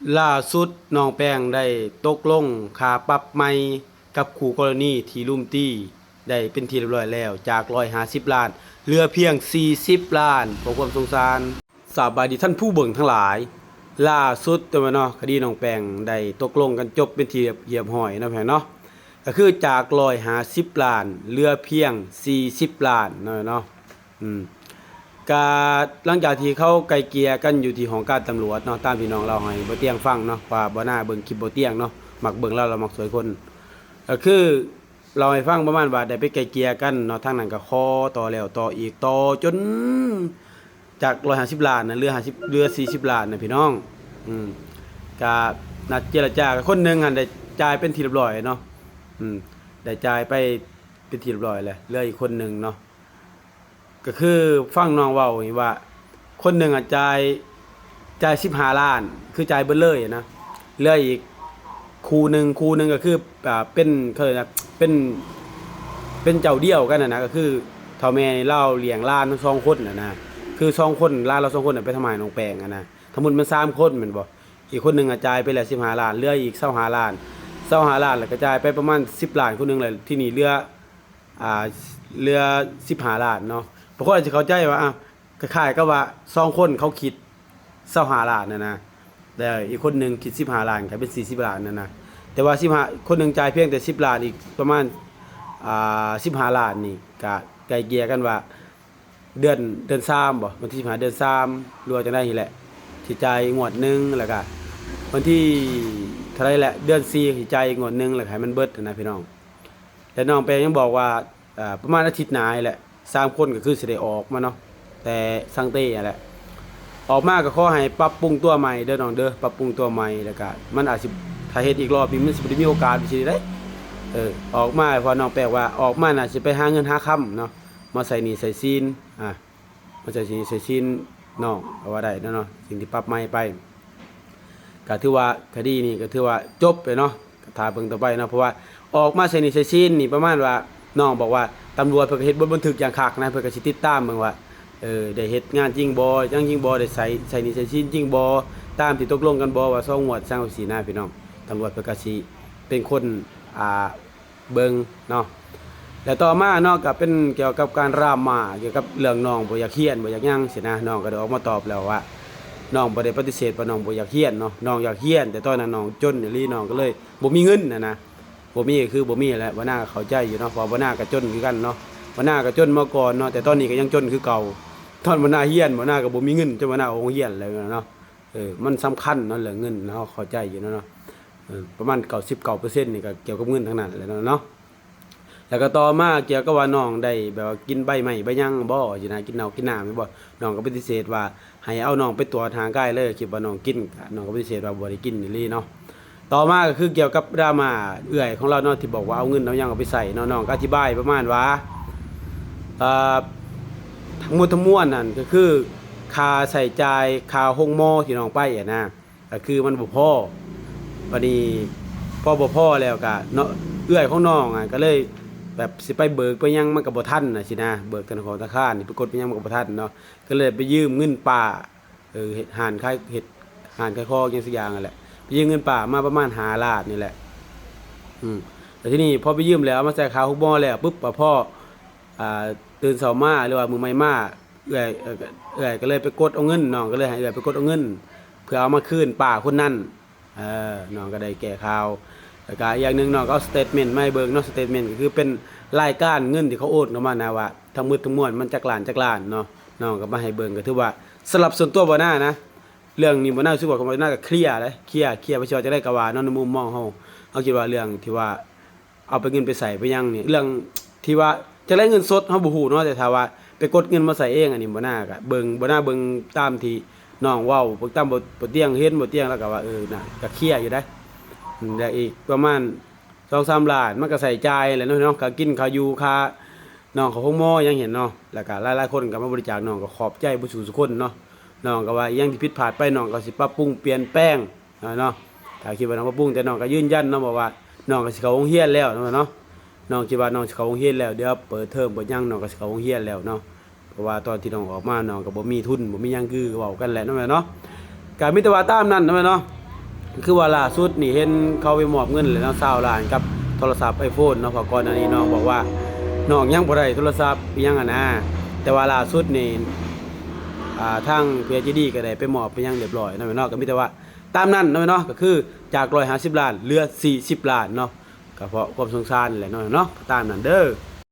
ລ່າສຸດນ້ອງແປ້ງໄດ້ຕົກລົງຄ່າປັບໃໝ່ກັບຄູ່ກໍລະນີທີ່ລຸມຕີ ໄດ້ເປັນທີ່ຮຽບຮ້ອຍແລ້ວ ຈາກຮ້ອຍຫ້າສິບລ້ານ ເຫຼືອພຽງສີ່ສິບລ້ານ ເພາະຄວາມສົງສານ. ສະບາຍດີທ່ານຜູ້ເບິ່ງທັງຫຼາຍ, ລ່າສຸດແມ່ນບໍ່ເນາະ ຄະດີນ້ອງແປ້ງໄດ້ຕົກລົງກັນຈົບເປັນທີ່ຮຽບຮ້ອຍເນາະ ແມ່ນເນາະ, ກໍຄືຈາກຮ້ອຍຫ້າສິບລ້ານ ເຫຼືອພຽງສີ່ສິບລ້ານເນາະ ແມ່ນເນາະ. ອືມ ກະຫຼັງຈາກທີ່ເຂົາໄກ່ເກ່ຍກັນຢູ່ທີ່ຫ້ອງການຕຳຫຼວດເນາະ ຕາມທີ່ນ້ອງເລົ່າໃຫ້ບໍ່ຕຽງຟັງເນາະ ວ່າບໍ່ໜ້າເບິ່ງຄລິບບໍ່ຕຽງເນາະ ມັກເບິ່ງລາວ ລາວມັກຊ່ວຍຄົນ ກໍຄືເລົ່າໃຫ້ຟັງປະມານວ່າໄດ້ໄປໄກ່ເກ່ຍກັນເນາະ ທາງນັ້ນກໍຂໍຕໍ່ແລ້ວຕໍ່ອີກ ຕໍ່ຈົນຈາກຮ້ອຍຫ້າສິບລ້ານນະ ເຫຼືອຫ້າສິບ ເຫຼືອສີ່ສິບລ້ານນະພີ່ນ້ອງ. ອືມ ກະນັດເຈລະຈາ ຄົນໜຶ່ງຫັ້ນໄດ້ຈ່າຍເປັນທີ່ຮຽບຮ້ອຍເນາະ ອືມ ໄດ້ຈ່າຍໄປເປັນທີ່ຮຽບຮ້ອຍແລ້ວ ເຫຼືອອີກຄົນໜຶ່ງເນາະ. ກໍຄືຟັງນ້ອງເວົ້ານີ້ວ່າ ຄົນໜຶ່ງອະຈ່າຍ ຈ່າຍສິບຫ້າລ້ານ ຄືຈ່າຍເບິດເລີຍນະ, ເຫຼືອອີກຄູ່ໜຶ່ງ ຄູ່ໜຶ່ງກໍຄື ອ່າ ເປັນ ເຂົາເອີ້ນວ່າເປັນ ເປັນເຈົ້າດຽວກັນຫັ້ນນະ ກໍຄືເຖົ້າແມ່ນີ້ລາວລ້ຽງຫຼານທັງສອງຄົນຫັ້ນນະ, ຄືສອງຄົນ ຫຼານລາວສອງຄົນນະໄປທຳຮ້າຍນ້ອງແປ້ງຫັ້ນນະ, ທັງໝົດມັນສາມຄົນແມ່ນບໍ່? ອີກຄົນໜຶ່ງອະຈ່າຍໄປແລ້ວສິບຫ້າລ້ານ ເຫຼືອອີກຊາວຫ້າລ້ານ ຊາວຫ້າລ້ານ ແລ້ວກໍຈ່າຍໄປປະມານສິບລ້ານຄົນໜຶ່ງ ແລ້ວທີນີ້ເຫຼືອ ອ່າ ເຫຼືອສິບຫ້າລ້ານເນາະ. ບາງຄົນອາດຈະເຂົ້າໃຈວ່າ ອ່າ ຄ້າຍໆກັບວ່າສອງຄົນເຂົາຄິດຊາວຫ້າລ້ານຫັ້ນນະ ແລ້ວອີກຄົນໜຶ່ງຄິດສິບຫ້າລ້ານ ກາຍເປັນສີ່ສິບລ້ານຫັ້ນນະ, ແຕ່ວ່າສິບຫ້າ ຄົນໜຶ່ງຈ່າຍພຽງແຕ່ສິບລ້ານ ອີກປະມານ ອ່າ ສິບຫ້າລ້ານນີ້ ກະໄກ່ເກ່ຍກັນວ່າ ເດືອນ ເດືອນສາມບໍ ວັນທີສິບຫ້າເດືອນສາມ ຫຼືວ່າຈັ່ງໃດນີ້ແຫຼະ ຊິຈ່າຍງວດໜຶ່ງ ແລ້ວກະວັນທີເທົ່າໃດແຫຼະ ເດືອນສີ່ຊິຈ່າຍອີກງວດໜຶ່ງ ແລ້ວກະໃຫ້ມັນເບິດຫັ້ນນະພີ່ນ້ອງ. ແລະນ້ອງແປ້ງຍັງບອກວ່າ ເອີ ປະມານອາທິດໜ້ານີ້ແຫຼະ ສາມຄົນກໍຄືຊິໄດ້ອອກມາເນາະ ແຕ່ສັງເຕຫັ້ນແຫຼະ. ອອກມາກໍຂໍໃຫ້ປັບປຸງຕົວໃໝ່ເດີນ້ອງເດີ ປັບປຸງຕົວໃໝ່ ແລ້ວກະມັນອາດຊິ ຖ້າເຮັດອີກລອບນີ້ມັນຊິບໍ່ໄດ້ມີໂອກາດຈັ່ງຊີ້ເດ້. ເອີ ອອກມາ ເພາະນ້ອງແປ້ງວ່າອອກມາໜ້າຊິໄປຫາເງິນຫາຄຳເນາະ ມາໃຊ້ໜີ້ໃຊ້ສິນ ອ່າ ມາໃຊ້ໜີ້ໃຊ້ສິນນ້ອງ ກໍວ່າໄດ້ເນາະ ເນາະ ສິ່ງທີ່ປັບໃໝ່ໄປ ກໍຖືວ່າຄະດີນີ້ກໍຖືວ່າຈົບແລ້ວເນາະ. ກໍຖ້າເບິ່ງຕໍ່ໄປເນາະ ເພາະວ່າອອກມາໃຊ້ໜີ້ໃຊ້ສິນນີ້ ປະມານວ່ານ້ອງບອກວ່າຕຳຫຼວດເພິ່ນກໍເຮັດບົດບັນທຶກຢ່າງຄັກນະ ເພິ່ນກໍຊິຕິດຕາມເບິ່ງວ່າ ເອີ ໄດ້ເຮັດງານຈິງບໍ່ ຫຍັງຈິງບໍ່ ໄດ້ໃຊ້ ໃຊ້ໜີ້ໃຊ້ສິນຈິງບໍ່ ຕາມທີ່ຕົກລົງກັນບໍ່ ວ່າສອງງວດ ຈັ່ງຊີ້ນະພີ່ນ້ອງ. ຕຳຫຼວດເພິ່ນກໍຊິເປັນຄົນ ອ່າ ເບິ່ງເນາະ. ແລະຕໍ່ມາເນາະ ກໍເປັນກ່ຽວກັບການດຣາມາ ກ່ຽວກັບເລື່ອງນ້ອງບໍ່ຢາກຮຽນ ບໍ່ຢາກຫຍັງຊີ້ນະ, ນ້ອງກໍໄດ້ອອກມາຕອບແລ້ວວ່າ ນ້ອງບໍ່ໄດ້ປະຕິເສດວ່ານ້ອງບໍ່ຢາກຮຽນເນາະ, ນ້ອງຢາກຮຽນ ແຕ່ຕອນນັ້ນນ້ອງຈົນອີ່ຫຼີ ນ້ອງກໍເລີຍບໍ່ມີເງິນຫັ້ນນະ, ບໍ່ມີກໍຄືບໍ່ມີແຫຼະ. ບ່າວນາກໍເຂົ້າໃຈຢູ່ເນາະ ເພາະວ່າບ່າວນາກໍຈົນຄືກັນເນາະ, ບ່າວນາກໍຈົນມາກ່ອນເນາະ ແຕ່ຕອນນີ້ກໍຍັງຈົນຄືເກົ່າ. ຕອນບ່າວນາຮຽນ ບ່າວນາກໍບໍ່ມີເງິນ ຈົນບ່າວນາອອກໂຮງຮຽນແລ້ວເນາະ. ເອີ ມັນສຳຄັນເນາະ ເລື່ອງເງິນ ເຮົາເຂົ້າໃຈຢູ່ເນາະ. ເອີ ປະມານເກົ້າສິບເກົ້າເປີເຊັນນີ້ກໍກ່ຽວກັບເງິນທັງນັ້ນແຫຼະເນາະ. ແລ້ວກໍຕໍ່ມາກ່ຽວກັບວ່ານ້ອງໄດ້ແບບວ່າກິນໃບໄມ້ໃບຫຍັງບໍ່ຊີ້ນະ, ກິນເຫຼົ້າກິນນ້ຳແມ່ນບໍ່? ນ້ອງກໍປະຕິເສດວ່າໃຫ້ເອົານ້ອງໄປກວດຮ່າງກາຍເລີຍ, ຄິດວ່ານ້ອງກິນ ນ້ອງກໍປະຕິເສດວ່າບໍ່ໄດ້ກິນອີ່ຫຼີເນາະ. ຕໍ່ມາກໍຄືກ່ຽວກັບດຣາມາເອື້ອຍຂອງລາວເນາະ ທີ່ບອກວ່າເອົາເງິນເອົາຫຍັງເອົາໄປໃຊ້ເນາະ, ນ້ອງກໍອະທິບາຍປະມານວ່າ ເອີ ທັງໝົດທັງມວນນັ້ນກໍຄືຄ່າໃຊ້ຈ່າຍ ຄ່າໂຮງໝໍທີ່ນ້ອງໄປຫັ້ນນະ ກໍຄືມັນບໍ່ພໍ. ບາດນີ້ພໍບໍ່ພໍແລ້ວກະເນາະ ເອື້ອຍຂອງນ້ອງອະກໍເລີຍແບບຊິໄປເບີກໄປຫຍັງມັນກໍບໍ່ທັນນະຊີ້ນະ, ເບີກທະນາຄອນທະນາຄານນີ້ ໄປກົດໄປຫຍັງມັນກໍບໍ່ທັນເນາະ, ກໍເລີຍໄປຢືມເງິນປ້າ ເອີ ເຮັດຮ້ານຂາຍ ເຮັດຮ້ານຂາຍຂອງຫຍັງສັກຢ່າງນັ້ນແຫຼະ, ໄປຢືມເງິນປ້າມາປະມານຫ້າລ້ານນີ້ແຫຼະ. ອືມ ແລ້ວທີນີ້ພໍໄປຢືມແລ້ວ ເອົາມາໃສ່ຄ່າໂຮງໝໍແລ້ວປຶບ ກໍພໍ ອ່າ ຕື່ນເຊົ້າມາ ຫຼືວ່າມື້ໃໝ່ມາ ເອື້ອຍ ເອື້ອຍກໍເລີຍໄປກົດເອົາເງິນ, ນ້ອງກໍເລີຍໃຫ້ເອື້ອຍໄປກົດເອົາເງິນ ເພື່ອເອົາມາຄືນປ້າຄົນນັ້ນ. ເອີ ນ້ອງກໍໄດ້ແກ້ຂ່າວ ແລ້ວກໍອີກຢ່າງໜຶ່ງ ນ້ອງກໍເອົາສະເຕດເມັນມາໃຫ້ເບິ່ງເນາະ, ສະເຕດເມັນກໍຄືເປັນລາຍການເງິນທີ່ເຂົາໂອນເຂົ້າມານະ ວ່າທັງໝົດທັງມວນມັນຈັກລ້ານຈັກລ້ານເນາະ. ນ້ອງກໍມາໃຫ້ເບິ່ງ ກໍຖືວ່າສຳລັບສ່ວນຕົວບ່າວນານະ ເລື່ອງນີ້ບ່າວນາຮູ້ສຶກວ່າບ່າວນາກໍເຄລຍເດ້ ເຄລຍ ເຄລຍ ບໍ່ວ່າຊິວ່າຈັ່ງໃດກໍວ່າເນາະ, ໃນມຸມມອງເຮົາ ເຮົາຄິດວ່າເລື່ອງທີ່ວ່າ ເອົາໄປເງິນໄປໃຊ້ໄປຫຍັງນີ້ ເລື່ອງທີ່ວ່າຈະໄດ້ເງິນສົດເຮົາບໍ່ຮູ້ເນາະ, ແຕ່ຖ້າວ່າໄປກົດເງິນມາໃຊ້ເອງ ອັນນີ້ບ່າວນາກໍເບິ່ງ ບ່າວນາເບິ່ງຕາມທີ່ນ້ອງເວົ້າ ເບິ່ງຕາມ ບໍ່ ບໍ່ຕຽງເຫັນ ບໍ່ຕຽງລາວກໍວ່າ ເອີ ນະ ກໍເຄລຍຢູ່ໄດ໋. ແລ້ວອີກປະມານສອງສາມລ້ານ ມັນກໍໃຊ້ຈ່າຍແຫຼະເນາະ ເນາະ, ຄ່າກິນ ຄ່າຢູ່ ຄ່ານ້ອງເຂົ້າໂຮງໝໍຫຍັງເຫັນເນາະ, ແລ້ວກໍຫຼາຍໆຄົນກໍມາບໍລິຈາກ ນ້ອງກໍຂອບໃຈເບິດສູ່ສຸຄົນເນາະ. ນ້ອງກໍວ່າອີ່ຫຍັງທີ່ຜິດພາດໄປ ນ້ອງກໍຊິປັບປຸງປ່ຽນແປງ ເນາະ. ຖ້າຄິດວ່ານ້ອງປັບປຸງ ແຕ່ນ້ອງກໍຢືນຢັນເນາະ ບອກວ່ານ້ອງກໍຊິເຂົ້າໂຮງຮຽນແລ້ວເນາະ, ນ້ອງຄິດວ່ານ້ອງຊິເຂົ້າໂຮງຮຽນແລ້ວ ດຽວເປີດເທີມເປີດຫຍັງ ນ້ອງກໍຊິເຂົ້າໂຮງຮຽນແລ້ວເນາະ. ເພາະວ່າຕອນທີ່ນ້ອງອອກມາ ນ້ອງກໍບໍ່ມີທຶນ ບໍ່ມີຫຍັງ ຄືເວົ້າກັນແຫຼະເນາະ ແມ່ເນາະ. ກໍມີແຕ່ວ່າຕາມນັ້ນເນາະ ແມ່ເນາະ. ຄືວ່າລ່າສຸດນີ້ເຫັນເຂົາໄປມອບເງິນແລ້ວເນາະ ຊາວລ້ານ ກັບໂທລະສັບ iPhone ເນາະ ເພາະກ່ອນໜ້ານີ້ນ້ອງບອກວ່ານ້ອງຍັງບໍ່ໄດ້ໂທລະສັບອີ່ຫຍັງຫັ້ນນະ ແຕ່ວ່າລ່າສຸດນີ້ ອ່າ ທາງຜູ້ໃຫຍ່ໃຈດີກໍໄດ້ໄປມອບໄປຫຍັງຮຽບຮ້ອຍເນາະແມ່ເນາະ ກໍມີແຕ່ວ່າຕາມນັ້ນເນາະແມ່ເນາະ ກໍຄືຈາກຮ້ອຍຫ້າສິບລ້ານເຫຼືອສີ່ສິບລ້ານເນາະ ກໍເພາະຄວາມສົງສານແຫຼະເນາະ ເນາະ ກໍຕາມນັ້ນເດີ.